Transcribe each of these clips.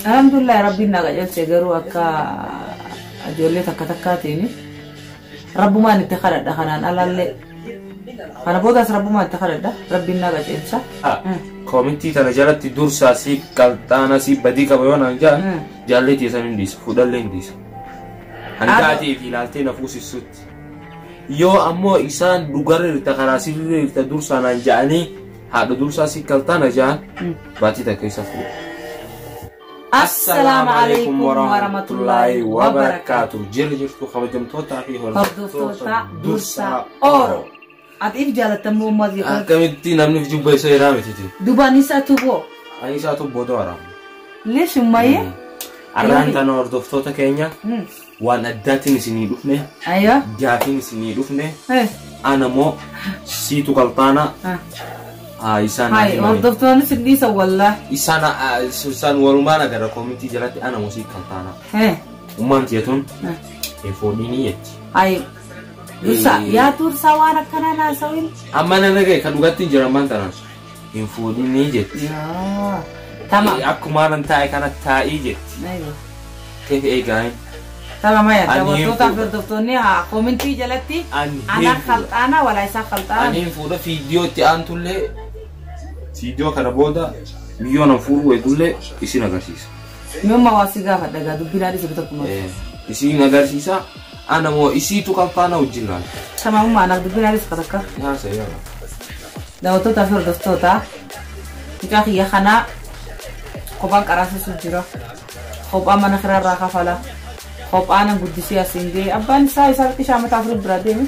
Alhamdulillah rabbiin na qajeelche garuu akka ijoollee takka takkaatiin rabbumaan itti kadhadha kanaan alallee. Kana boodaas rabbumaan itti kadhadha rabbiin na qajeelcha. Koomintii tana jalatti dursaa si qalxaana si badii qaba yoo naan jaan jaallee teessan hin dhiisa fuudhallee hin dhiisa. Hangaatii fi ilaaltee na fuusisutti. Yoo ammoo isaan dhugarra jirta karaa sirrii jirta dursaa naan ja'anii haadha dursaa si qalxaana ja'an baatii takka isa fuudha. Assalaamu alaikum warahmatullaahi wabarakaatu. Jirra jirtu kabajamtootaa fi Hordoftoota Dursaa Oro. Ati if jaalattamuu uummata Akkamitti namni jibba isa irraa mititi. Dubaan isaa tuboo. Ani isaatu booda waraabna. Leesh ummayyee. Arraan tana hordoftoota keenya waan addaatiin isinii dhufne Ayyo. gaafiin isinii dhufne ana moo siitu qalxaana isaan Hai hordoftoonni sin dhiisa wallaahi. isaan isaan walumaan agarra koomitii jalatti ana moo sii qalxaana. Ummaan tiyatuun hin fuudhinii jetti. Hai. Dursa yaa dursa waan akkanaa naasawin. Amma na nagaye kan dhugaatti hin jiran ammaan tanaan hin fuudhinii jetti. Yaa. Tamam. Akkuma nan taa'e kana taa'ii jetti. Ayyo. Keef eegaa Tamam ayya Ani hin daawwattootaa fi fuudha. hordoftoonni haa koomintii jalatti Ani hin ana fuudha. qalxaana walaa isaa qalxaana. Ani hin fuudha fiidiyoo itti aantullee fiidiyoo kana booda miyyoo fuudhuu eegullee isin agarsiisa. Mi'ummaa waa si gaafadha gaa dubbiin haadhi sibi tokkuma. Isin agarsiisa. Ana moo isiitu kan faana wajjin laala. Tamam ummaa anaaf dubbiin haadhi sibi takka. Haasa yaa. Daawwattootaa fi hordoftoota mucaa kiyya kanaa kophaan qaraasisu jira. Kophaa mana kiraarraa kafala. Kophaa nan guddisee asiin ga'e. Abbaan isaa isaa xiqqishaa mataa afurii biraa deeme.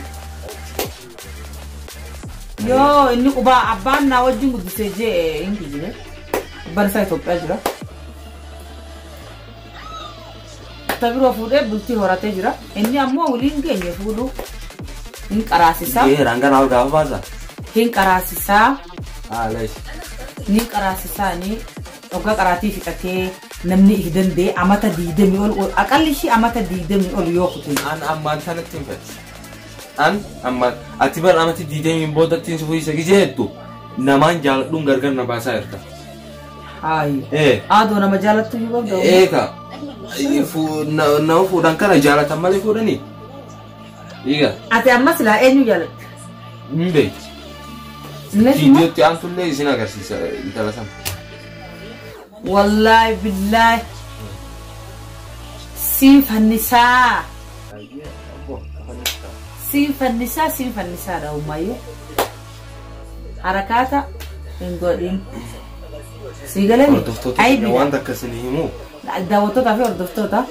Yoo inni qubaa abbaan naa wajjin guddisee jee hin kijibe. Abbaan isaa Itoophiyaa jira. Ta biroo fuudhee bultii horatee jira. Inni ammoo waliin geenye fuudhuu hin qaraasisaa. Geeraan kana gaafa baasa. Hin qaraasisaa. Haala Ni qaraasisaanii hoggaa qaraatii fixatee namni if danda'e amata 20 ol aqalli ishii amata 20 ol yoo kute. An ammaan tanatti hin fedhu. An ammaan ati bar amati 20 boodatti hin fuudhisa gijee jettu namaan jaaladhuun gargar na baasaa jirta. Haayi. Ee. Aadoo nama jaalattu iyyuu qabda. Eeka. Nama fuudhan kana jaalatan malee fuudhanii. Eega. Ati amma silaa eenyu jaalatte? Hin beektu. Innis immoo Fiidiyootti aantullee isin agarsiisa intala sana. Wallaahi billaahi. Siin fannisaa. Siin fannisaa siin fannisaadha ummayyee. Harakaata hin godhin. Sii galee Hordoftoota keenya waan takka isin himu Daawwattootaa fi hordoftoota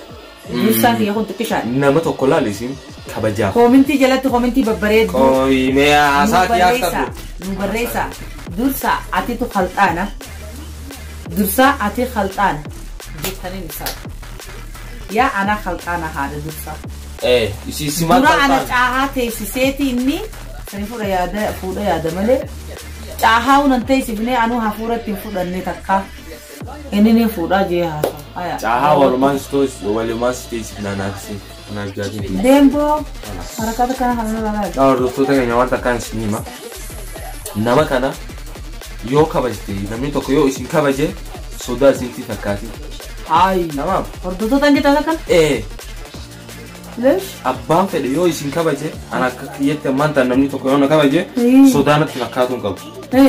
dursaan kiyya kun xiqqishaadha. Nama tokko laali isin kabajaaf. Koomintii jalatti koomintii babbareedduu. Qoyimee haasaa Nu barreessaa. dhiyaafadhu. Nu barreessaa. Dursa atitu qalxaana. Dursa ati qalxaana. Jettaniin isaa. Yaa ana qalxaana haadha dursa. Isii simaan Dura ana qalxaana. caahaa teessiseeti inni sani fuudha yaada fuudha yaada malee caahaa hunan teessifnee anuu hafuura ittiin fudhanne takka inni ni fuudhaa jee haasa. Aya. Caahaa walumaan si walumaan si teessifnaa naaf isin naaf jaatiin. Deemboo harakaata kana kana laalaa. Yaa hordoftoota keenya waan takkaan isin hima. Nama kana yoo kabajte namni tokko yoo isin kabaje sodaa isinitti fakkaati. Hayi. Tamaam. Hordoftoota hin jettan akkana? Ee. Leesh. Abbaan fedhe yoo isin kabaje ana akka kiyyatti ammaan tan namni tokko yoo na kabaje sodaa natti fakkaatu hin qabu.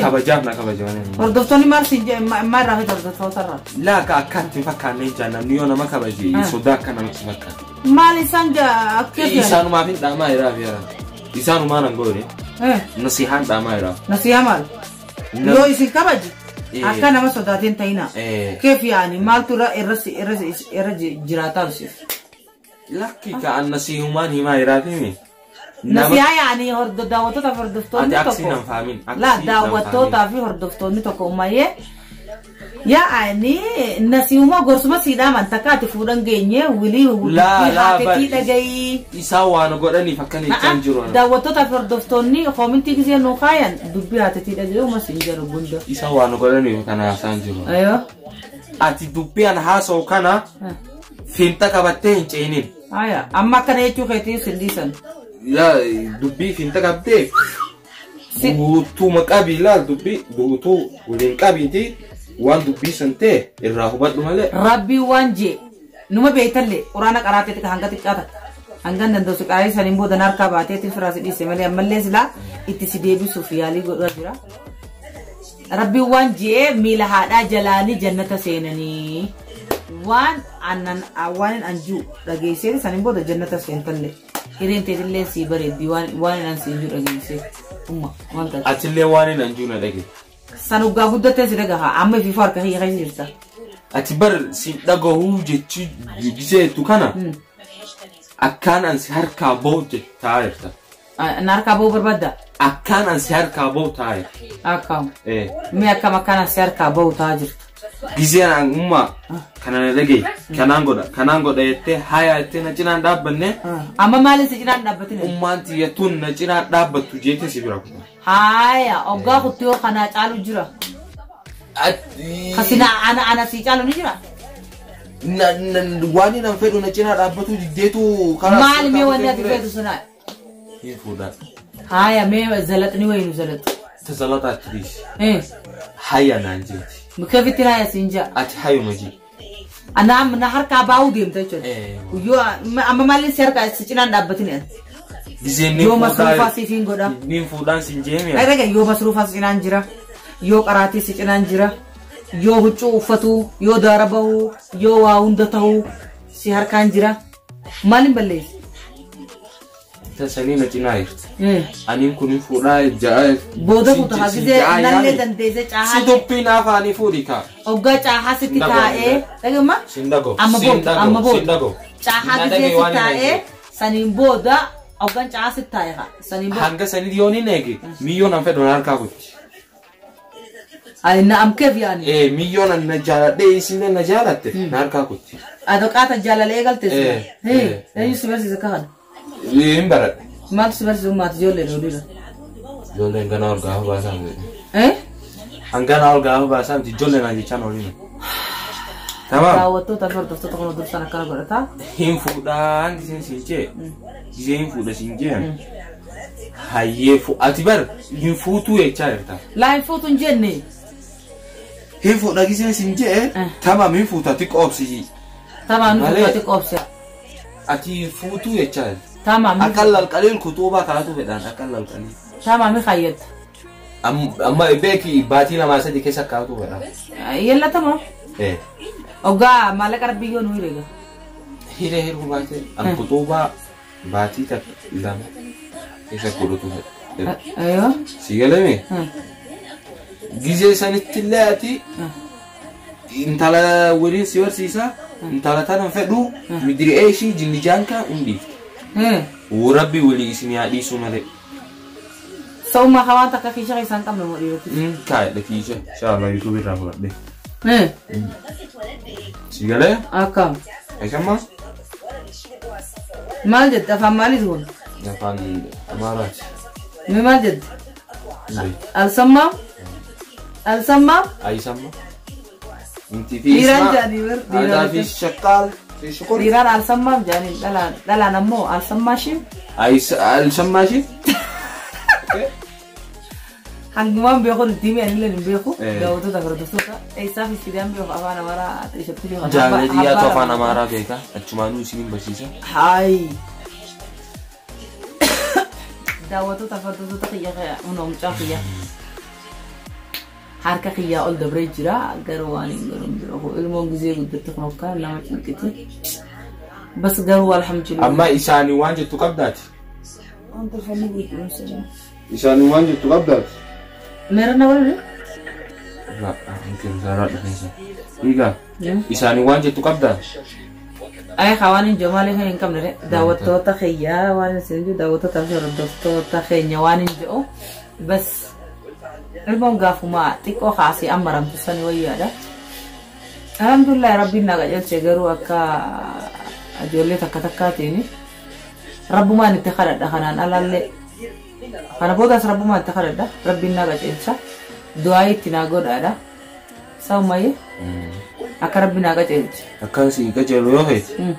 Kabajaaf na kabaje malee. Hordoftoonni maal siin jedhe maal irraa fedha hordoftoota irraa? Laa akka itti hin fakkaanne jaa namni yoo nama kabaje sodaa akka namatti fakkaatu. Maal isaan akka Isaanumaaf hin dhaamaa jiraa fi yaraa. Isaanumaan hin goone. Nasihaan dhaamaa jiraa. Nasihaa maal? Yoo isin kabaje akka nama sodaateen ta'ina. Keef yaani maaltu irra irra irra jiraataa isiif? Lakki ka an nasihumaan himaa jiraa fi mi? Nasihaa yaani daawwattoota fi hordoftoonni Ati aksi tokko. nan faamin. La daawwattootaa fi hordoftoonni tokko ummayyee. Yaani nasihuma gorsuma siidhaaman takka ati fuudhan geenye wilii Laa laa haatetii dhagayii. Isaan waan godhaniif akkana jechaan jiru. Daawwattootaa fi hordoftoonni koomintii gisee nuu kaayan dubbii haatetii dhagayii uma siin jedhu gunda. Isaan waan godhaniif kana haasaan jiru. Ayoo. Ati dubbii an haasa'u kana finta qabattee hin ce'inin. Aya amma akkana jechuu keetii sin dhiisan. Yaa dubbii finta qabdee guutuu maqaa laal dubbii guutuu waliin qabiiti. Waan dubbii san ta'e irraa hubadhu malee. Rabbii waan jee numa beektallee quraana qaraateeti hanga xiqqaa takka. Hangan danda'u si qaraatii saniin booda harkaa baateetiin firaa si dhiise malee ammallee silaa itti si deebisuuf yaalii godhaa jira. Rabbiin waan jee miila haadhaa jalaanii jannata seenanii waan annan waan anjuu dhageessee saniin booda jannata seentallee hireen teetillee sii bareeddi waan an siin jiru dhageessee umma waan taate. Atillee waan hin anjuu na dhage. San uggaa guddattee si dhagaha amma ifiifuu harka kiyya keessa jirta. Ati bar si dhagahuu jechuu giseetu kana akkaan an si harkaa bahu jettaa jirta. Na harkaa bahuu barbaadda? Akkaan an si harkaa bahu taa'aa jirta. Akkam. Mee akkam akkaan an si harkaa bahu taa'aa jirta? Giseen an umma kana na dhagaye kanaan godha jettee hayaa jettee na cinaan dhaabbanne. Amma maaliin si cinaan dhaabbatin? Ummaan tiyya tun na cinaan dhaabbattu jettee si bira kuta. Haya oggaa kuttiyoo kanaa caalu jira. Kasina ana si caalu ni jira. Waan nan fedhu na cinaa dhaabbatu diddeetu karaa. Maali mee wanni ati feetu sunaa? Hin fuudhaa. Haya mee zalaxni wayinu zalaxu. Ta zalaxaa tiriis. Haya naan jeeti. Kafitti haya siin jaa. Ati hayuma jee. Ana na harkaa baa'uu deemta jechuudha. Yoo amma maaliin si harkaa si cinaan dhaabbatin ani? Gizeen ni Yoo masruufaa siif hin godha. Niin fuudhaan siin jeemi. Dhaga yoo masruufaa si cinaan jira. Yoo qaraatii si cinaan jira. Yoo huccuu uffatu, yoo daara bahu, yoo waa hunda ta'u si harkaan jira. Maaliin balleessi? Tasanii na cinaa jirti. Aniin kun fuudhaa ja'a. Booda kutaa hagizee nallee dandeessee caahaa. Si dubbiin afaanii fuudhi kaa. Oggaa caahaa sitti taa'ee. Dhagama? Sin dhagoo. Amma booda. Amma booda. Caahaa gizee sitti taa'ee saniin booda oggaan caahaa sitti taa'ee haa. Saniin booda. Hanga sanii yoon hin eege miyyoon an fedhu harkaa kutti. Na amkeef yaani. Miyyoon na jaaladhee isin na jaalatte na harkaa kutti. Adoo qaata jaalalee galtees. Eenyu si barsiisa kana? Hin baradhe. Maaltu si barsiisa ummaati ijoolleen oliidha? Ijoolleen ganaa ol gaafa baasaa miti. Hanganaa ol gaafa baasaa miti ijoolleen aan jechaan oliina. Tamam. Daawwattoota fi hordoftoota kun dursaan akkana godhata. Hin fuudhaan giseen siin jee. Gisee hin fuudha siin jee. Hayyee ati bar hin fuutuu jechaa jirta. Laa hin fuutu hin jenne. Hin fuudha giseen siin jee. Tamam hin fuuta ati qoobsi. Tamam hin fuuta ati qoobsi. Ati fuutuu jechaa jirta. Tamam. Akkan lalqaliin kutuubaa kaatu fedhaan akkan lalqaliin. Tamam khayyat. Amma beeki baatii 2-3 keessa kaatu fedhaan. Yalla tamam. Oggaa maallaqa rabbiyyoo nu hireega. Hiree hiruu baatee an kutuubaa baatii 2 keessa godhutu fedha. Ayyoo. Si galame? Gizee sanitti illee ati intala waliin si barsiisa intala tana fedhu midiri'ee ishii jinnijaanka hin dhiifte. Rabbi walii isin yaa dhiisuu malee. Sa'ummaa hawaan takka kiisha keessaan qabna moo dhiiroti? Kaa'edha kiisha. Inshallah YouTube irraa fudhadhe. Si galee? Akkam. Eessammaa? Maal jette afaan maaliiti kun? Afaan Amaaraati. Mee maal jette? Alsammaa? Alsammaa? Ayisammaa. Inti fi Dhiiraan jaanii bar. Aadaa fi shakkaal. Dhiiraan alsammaam jaaniin dhalaan ammoo alsammaa ishee. Alsammaa ishee? Hangumaan beeku nuti himi anillee hin beeku. Daawwattoota hordoftoota eessaaf isidaan beeku afaan Amaaraa ishatti beeku. Jaalladhi yaatu afaan Amaaraa beeka. Achumaanuu isiniin barsiisa. Haayi. Daawwattoota hordoftoota kiyya hunda mucaa kiyya. Harka kiyyaa ol dabree jira garuu waan hin garuun jiru. Ilmoon gizee guddatti kun akkaan nama cinqiti. Bas garuu alhamdulillah. Amma isaanii waan jettu qabdaati. Wanta fanni guutuun Isaanii waan jettu qabdaati. Meerana waliin? Dhiigaa. Isaanii waan jettu qabdaa? Ay waan hin jiru maaliif hin qabne daawwattoota kiyyaa waan isin jiru daawwattoota fi hordoftoota keenya waan hin jiru bas ilmoon gaafumaa xiqqoo kaasee amma ramtu sani wayyaadha. Alhamdulillah rabbiin na qajeelche garuu akka ijoollee takka takkaatiin rabbumaan itti kadhadha kanaan alallee kana boodaas rabbumaan itti kadhadha rabbiin na qajeelcha du'aa itti naa godhaadha. Sa'umayyee akka rabbi naa qajeelche. Akkaan si qajeelu yoo feete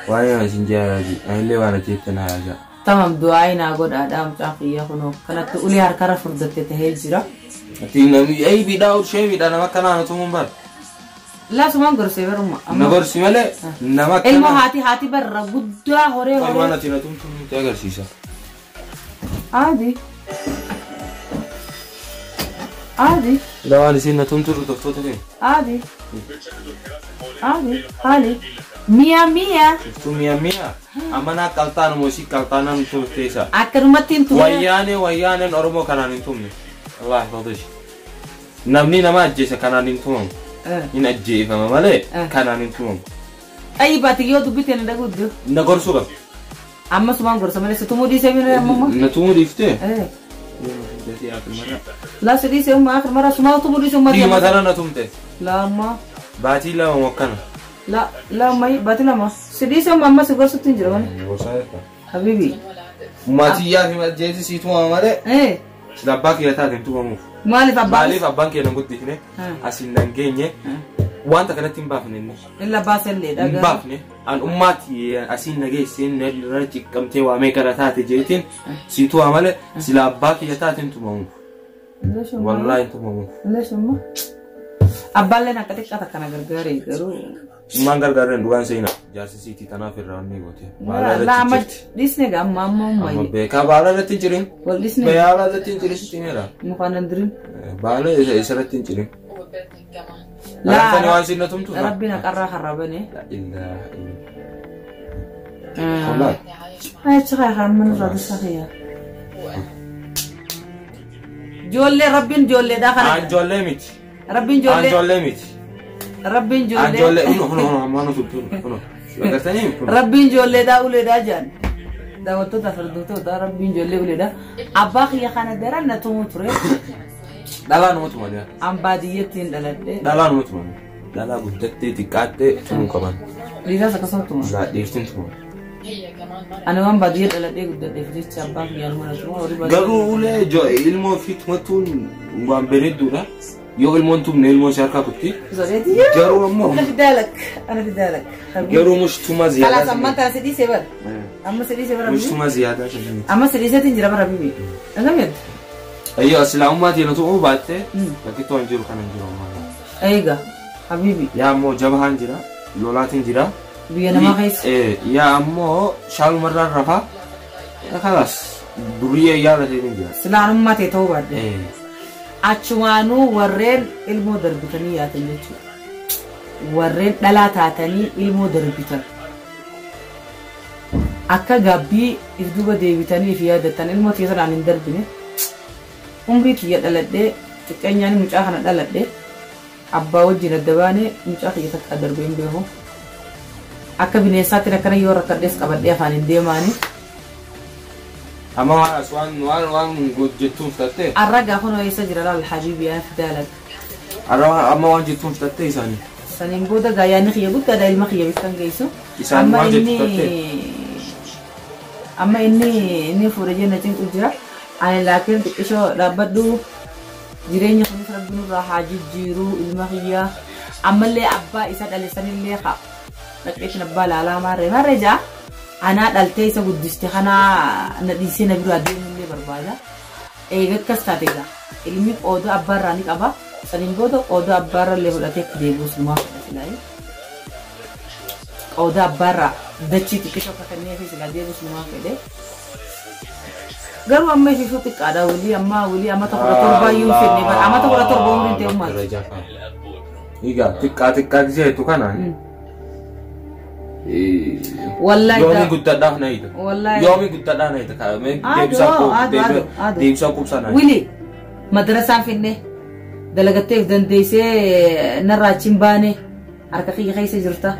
waan ani sin jaalladhu anillee waan ati jette naa jaa. Tamam du'aa naa godhaadha mucaa kiyya kunoo kanatti ulee harkarra furdatte tahee jira. Ati namni aybiidhaa sheemiidha nama akkanaa na tumuun bara. Laa sumaan gorsee baruma. Na gorsi malee nama akkanaa. Ilmoo haati haati barra guddaa horee Waan horee. ati na tumtu nutti agarsiisa. Aadi. Aadi. Lawaan isiin na tumtu hordoftoota keenya. Aadi. Aadi. Haali. Mi'a mi'a. Iftuu mi'a mi'a. Amma naa qalxaan moo isii qalxaanaan nu tumteessa. Akkanumatti hin tumne. Wayyaanee wayyaaneen Oromoo kanaan hin tumne. Wallaahi fadhish. Namni nama ajjeese kanaan hin tumamu. Hin ajjeefama malee kanaan hin tumamu. Xayyibaati yoo dubbite na dhaguddu. Na gorsuu qabdi. Amma sumaan gorsa malee si tumuu dhiisee bira amma. Na tumuu dhiiftee? Laa si dhiisee umma akhir mara sumaa tumuu dhiisee umma. Dhiima tana na tumte. Laa amma. Baatii lama mokkana. La la umma baatii lama. Si dhiisee umma amma si gorsutti hin jiru malee. Gorsaa jirta. Habibi. Maatii fi ajjeesi sii tumama malee. Sila abbaa kiyya taate hin tumamuuf. Maaliif abbaan? Maaliif abbaan kiyya na guddifne asiin nan geenye wanta kanatti hin baafne inni. Illa baasellee Hin dhagaa. baafne an ummaatti asiin na geessee narra ciqqamtee waa meeqa taate jeetiin sii tuma malee sila abbaa kiyya taate hin tumamuuf. Wallaahi hin tumamuuf. Leeshumma. Abbaalleen akka xiqqaa takka na gargaare garuu. Ummaan gargaareen dhugaan seenaa. Jaarsi siitii tanaaf irraa onnee goote. Baala La irratti amma jirti. dhiisne gaa amma amma Amma umma. beekaa baala irratti hin jirin. Wal dhiisne Baala irratti hin jirin sitti meera. mukaan hin dirin. Baala isa irratti hin jirin. Laa waan siin na tumtu. Rabbiin haqarraa harrabane. La ilaaha illallah. Wallaahi. Achi kaa mana irraa saxiya. Ijoollee rabbiin ijoolleedhaa kana. Aan ijoollee miti. Rabbiin Aan ijoollee. ijoollee miti. Rabbiin Aan ijoollee. ijoollee. Kuno kuno ammaa nu tumtu kuno. Agartanii kuno. Rabbiin ijoolleedhaa uleedhaa jedhan. Daawwattoota hordoftoota rabbiin ijoollee uleedhaa. Abbaa kiyya kana daran na tumuu ture. Dhalaa nama tumanii. An baadiyyeetti hin dhaladhe. Dhalaa nama tumanii. Dhalaa guddattee xiqqaattee tumuu qaban. Dhiiraas akkasuma tuma. Laa dhiirtiin tumamu. Ani waan baadiyyee dhaladhee guddadheef jecha abbaa kiyyaan mana tuma horii baadiyyaa. Garuu ulee ilmoo ofii tumatuun waan bareedduudha. Yoo ilmoon tumne ilmoo ishee harkaa kutti. Sodeeti. Garuu ammoo Ana fidaalak. Ana fidaalak. garuu mushtuma ziyaadaa. Kalaas amma tana si dhiisee bara. Amma si dhiisee bara. Mushtuma ziyaadaa shantamii. Amma si dhiiseetiin jira bara bibi. Akkam jettu? Ayyo islaamummaa teena tu'uu baattee bakki hin jiru kana hin jiru ammaa. Eega. Habibi. Yaa ammoo jabahaan jira lolaatiin jira. Biyya namaa keessa. Yaa ammoo shaalumarraan rafaa. Kalaas duriyyee yaalateetiin jira. Silaanummaa ta'e ta'uu baadde. Achumaanuu warreen ilmoo darbitanii yaatan jechuudha. Warreen dhalaa taatanii ilmoo darbitan. Akka gaabbii if duuba deebitanii fi yaadattan ilmoo tiyya sanaan hin darbine. Umrii tiyya dhaladhee xiqqeenyaan mucaa kana dhaladhee abbaa wajjin adda baanee mucaa kiyya takka darbee hin beeku. Akka bineensaatti akkana yoo rakkadhees qabadhee afaan hin deemaani. Amma waan waan waan jettuun fudhattee. Arra gaafa noo eessa jira laal habiibi yaa fidaalak. Amma waan jettuun fudhattee isaanii. Saniin booda gaayyaanni kiyya guddaadha ilma kiyya bikkan geessu. Isaan maal jettu fudhattee? Amma inni inni fuudhee jenna cinqu jira. Ani laakiin xiqqishoo dhaabbadhu jireenya kunis rabbi nurraa haa jijjiiru ilma kiyya. Ammallee abbaa isa dhale sanillee haa dhaqeetiin abbaa laalaa maarree maarree jaa. Anaa dhaltee isa guddiste kanaa na dhiisee na biraa deemullee barbaada. Eega akkas taate egaa ilmi qooda abbaarraa ni qaba. Saniin booda qooda abbaarra illee fudhatee akka deebi'us numaa fudhate laayee. Qooda abbaarraa dachii xiqqishoo akka kenneefi silaa deebi'us numaa fedhe. Garuu amma ishee xiqqaadha walii amma walii amma 17 iyyuu hin fedne bara amma 17 umriin ta'e ummaati. Egaa xiqqaa xiqqaa gisee kanaan. Wallahi Yoomi guddadhaaf na hidha. Wallahi. Yoomi guddadhaaf na hidha. Deebisaa qubsaa na hidha. Wili madarasaan finne dalagatteef dandeessee narraa achi hin baane harka kiyya keessa jirta.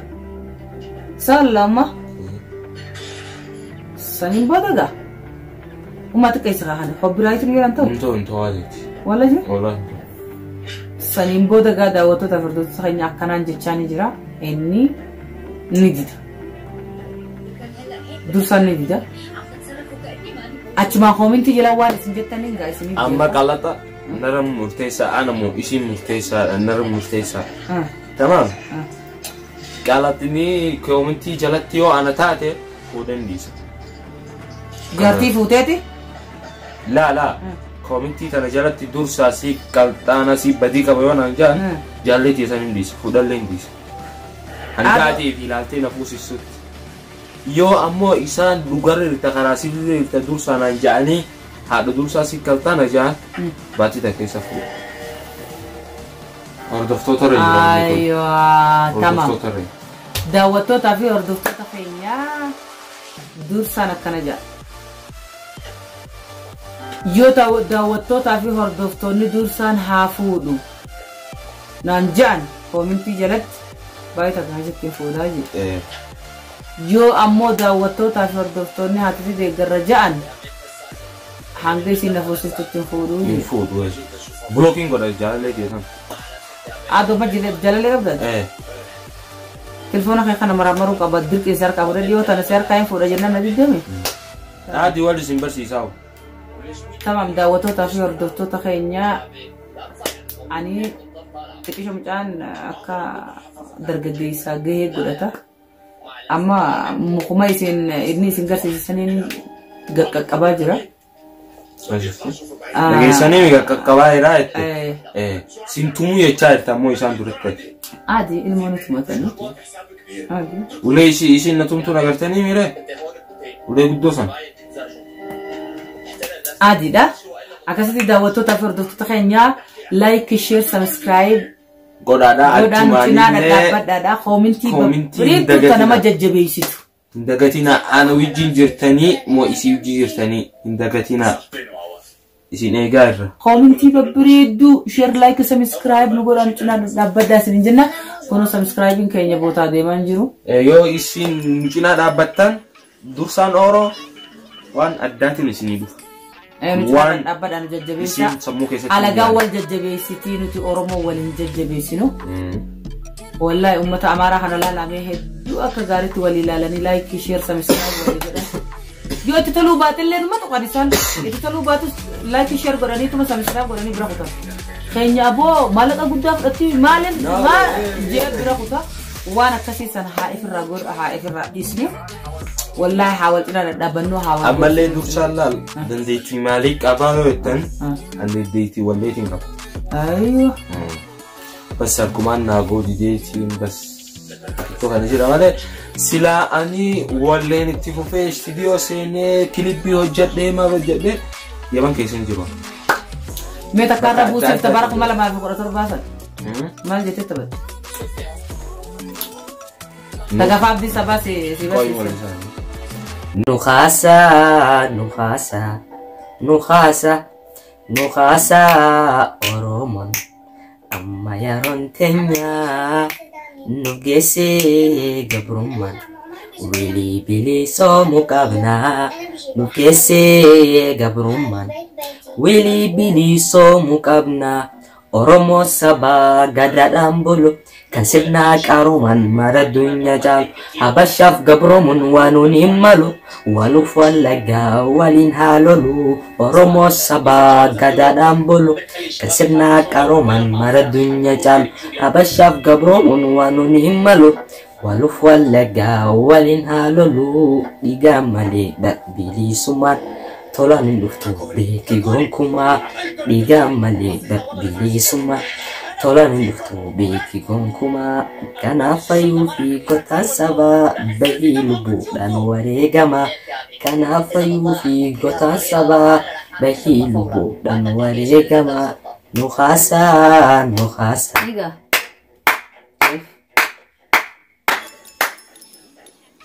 Sallama. Saniin booda gaa. Uummata xiqqeessa kana hobbiraayitiin yeroo ta'u. Hin ta'u hin ta'u haati. Wallahi. Wallahi. Saniin booda gaa daawwattoota hordoftoota keenya akkanaan jechaa ni jira. Inni ni dida. Dursaan ni dida. Achumaan koominti jala waan isin jettaniin gaa isin. Amma qalaxa nara murteessaa ana moo isiin murteessaa nara murteessaa. Tamaam. Qalaxni koomintii jalatti yoo ana taate fuudhan dhiisa. Jaartii fuuteeti? Laa laa. Koomintii tana jalatti dursaa si qalxaana si badii qaba yoo naan jaan jaallee teessan hin dhiisa fuudhallee hin dhiisa. Hanga ati fi ilaaltee na fuusisutti. Yoo ammoo isaan dhugarra jirta karaa sirrii jirta dursaa naan ja'anii haadha dursaa si qalxaana ja'an baatii takka keessa fuudha. Hordoftoota irra jiru. Ayyoo, tamam. Hordoftoota irra. Daawwattootaa fi hordoftoota keenyaa dursaan akkana jedha. Yoo daawwattootaa fi hordoftoonni dursaan haa fuudhu naan ja'an koomintii jalatti baay'ee takka keessatti fuudhaa jedhe. Yoo ammoo daawwattootaa fi hordoftoonni haatiti deeggarra ja'an hanga isiin na fuusistutti hin fuudhuu Hin jedhe. fuudhu. Blocking godha jaalallee keessan. Adoo ma jalalee qabdaa? Telefoona kee kana maramaruu qaba dirqii si harkaa fuudhee dhiyoo tana si harkaa hin fuudha jennaan na diddame. Haati wal isin barsiisaa. Tamam daawwattootaa fi hordoftoota keenyaa ani xiqqisho mucaan akka dargaggeessaa gahee godhata. Amma mukuma isin inni isin garsiisaniin qaqqabaa jira. Dhageessanii qaqqabaa jiraa jette. Sintumuu jechaa jirta ammoo isaan duratti. Adi ilmoo nuti matanii. Adi. Ulee isiin na tumtuun agartanii miire? Ulee guddoo sana. Adiidha. Akkasitti daawwattootaa fi hordoftoota keenyaa like, share, subscribe Godhaadhaa godhaan cinaa achumaanillee dhadhaabbadhaadha. Koomintii Koomintii hin bareedduu ta nama dagatinaa. jajjabeessitu. Hin dagatinaa ana wajjin jirtanii moo isii wajjin jirtanii hin dagatinaa. Isin eegaa irra. Koomintii babbareedduu share like subscribe nu godhaan cinaa dhaabbadhaa isin jenna. Kunoo subscribing keenya bootaa deemaa hin jiru. Yoo isin nu cinaa dhaabbattan dursaan ooroo waan addaatiin isinii dhufa. Nu cinaa Waan dhaabbadhaa nu jajjabeessaa. Isin sammuu keessatti. Alagaa wal jajjabeessitii nuti Oromoo waliin jajjabeessinu. Wallahi uummata Amaaraa kana laalamee hedduu akka gaariitti walii ilaalanii like share subscribe walii godhan. Yoo itti toluu baatellee numa tuqan isaan itti toluu baatus like share godhaniituma subscribe godhanii bira kutan. Keenya aboo maallaqa guddaa fudhatti maaliin maal jee bira kuta waan akkasii san haa ifirraa godha haa ifirraa dhiisne. Wallahi haa wal cinaa dhadhaabbannoo haa wal Ammallee dursaan laal dandeettii maalii qabaa yoo jettan an dandeettii walleetiin qaba. Ayyoo. Bas akkumaan naa goodideetiin bas tokko kana jira malee silaa ani walleen itti fufee istiidiyoo seenee kilipii hojjedhee maal hojjedhee yaman keessa hin jiru. Mee takka irra buusiif bara 2017 san maal jettee taphatte? Tagafaa abdii sabaa si barsiise. Nukaasa, nukaasa, nukaasa, nukaasa Oromoon amma yeroon teenya nu geesse gabrummaan wilii bilisoomuu qabna nu geesse gabrummaan wilii bilisoomuu qabna Oromoo sabaa gadaadhaan bulu kan sirna qaroomaan mara addunyaa caalu Habashaaf gabroomuun waan nuun hin malu waluuf wallaggaa waliin haa lolu Oromoo sabaa gadaadhaan bulu kan sirna qaroomaan mara addunyaa caalu Habashaaf gabroomuun waan nuun hin malu waluuf wallaggaa waliin haa lolu dhiigaa malee bilisummaan tolaan hin dhuftu beeki gonkumaa dhiigaa malee bilisummaa tolaan hin dhuftu beeki gonkumaa kanaaf fayyuu fi gotaan sabaa bahii lubbuudhaan wareegama kanaaf fayyuu fi gotaan sabaa bahii lubbuudhaan wareegama nu haasaa nu haasaa. Egaa.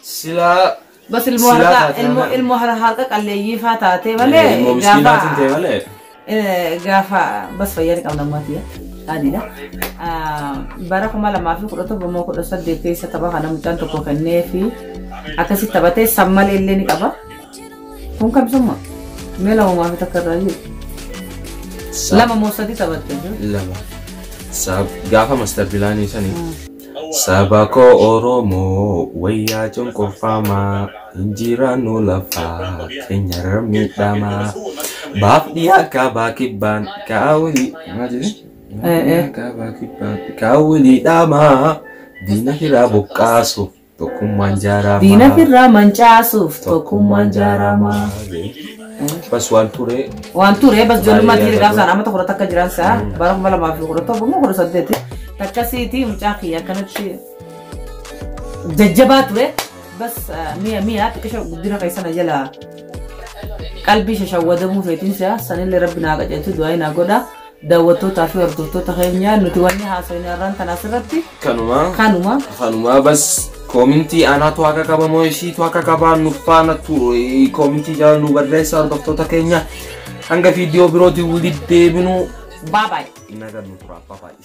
Silaa Bas ilmoo Silaa harka taate ilmoo malee. ilmoo harka qalleeyyii faa taatee malee Ilmoo miskiinaatiin ta'e malee. Gaafa bas fayyaa ni qabna ammaati adiidha. Bara 2017 moo 18 keessa tapha kana mucaan tokko kennee fi akkasitti taphatee san malee illee ni qaba. Kun kamsumma mee lamumaa fi takka irraa jiru. Lama moo sadi taphatte jiru. Lama. Gaafa master bilaanii sanii. Saba koo Oromoo wayyaa cunqurfamaa injiraannu lafaa keenyarra miidhamaa baaf dhiyaa kaabaa kibbaan kaawulii maal jedhe? Kaabaa kibbaan kaawulii dhaamaa diina firaa buqqaasuuf tokkummaan jaaramaa. Diina firraa mancaasuuf tokkummaan jaaramaa. Bas waan ture. Waan ture bas ijoollummaa Baay'ee dhiirri gaafa yaadatu. isaan amata 10 jiran isaa bara 2017 moo 18 takkasiiti mucaa kiyya akkanatti jajjabaa ture. Bas mi'a mi'a xiqqisha guddina keessa na jala qalbii shashawwadamuu feetiin si'a sanillee rabbi naa qajeelchu du'aa naa godha. Daawwattootaa fi hordoftoota keenya nuti wanni haasofne har'aan tana asirratti Kanuma. kanuma. Kanuma bas koomintii anaatu akka qaba moo ishiitu akka qabaa nu faana koomintii jala nu barreessa hordoftoota keenya hanga viidiyoo birootiin walitti deebinu Bye bye. nagaan nu turaa. Bye bye.